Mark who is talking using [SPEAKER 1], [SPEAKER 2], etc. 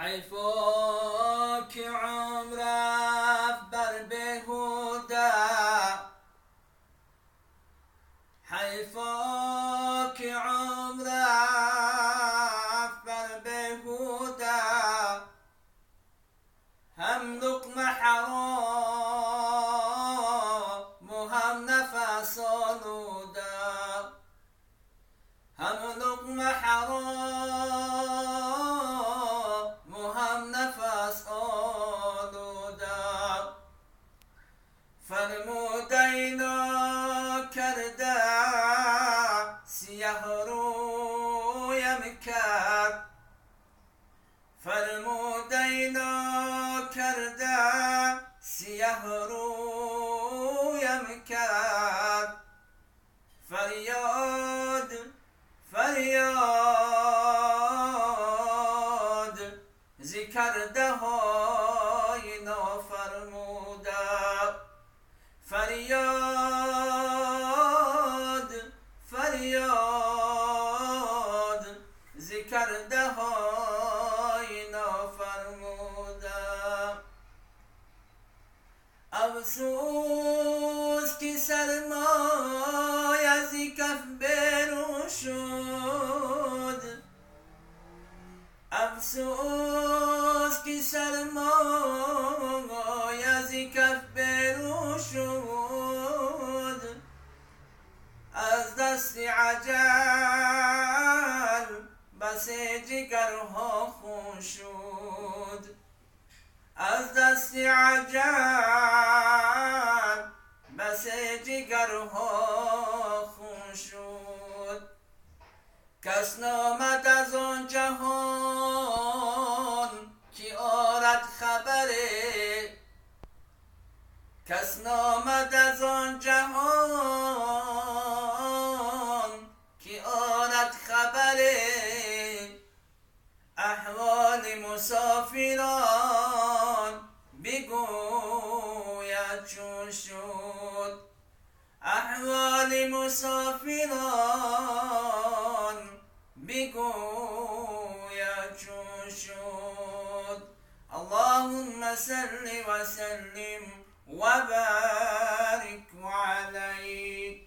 [SPEAKER 1] حیفا که عمر رفت بر بیهوده، حیفا که عمر رفت بر بیهوده، هم لقمه حرام و هم نفس آلوده، هم لقمه حرام و هم نفس آلوده. فرموده اینا کرده سیه رویم کرد، فرموده اینا کرده سیه رویم کرد، فریاد فریاد ز کرده های نافرموده، فریاد فریاد ز کرده های نافرموده. افسوس که سرمایه از کف بیرون شد، افسوس که سرمایه از کف بیرون شد، از دست عجل بس جگرها خون شد، از دست عجل بس جگرها خون شد. کس نامد از آن جهان که آرد خبره، کس نامد از آن جهان که آرد خبره، احوال مسافران بگوید چون شد، احوال مسافران بگوید چون شد. اللهم صل وسلم وبارك عليه.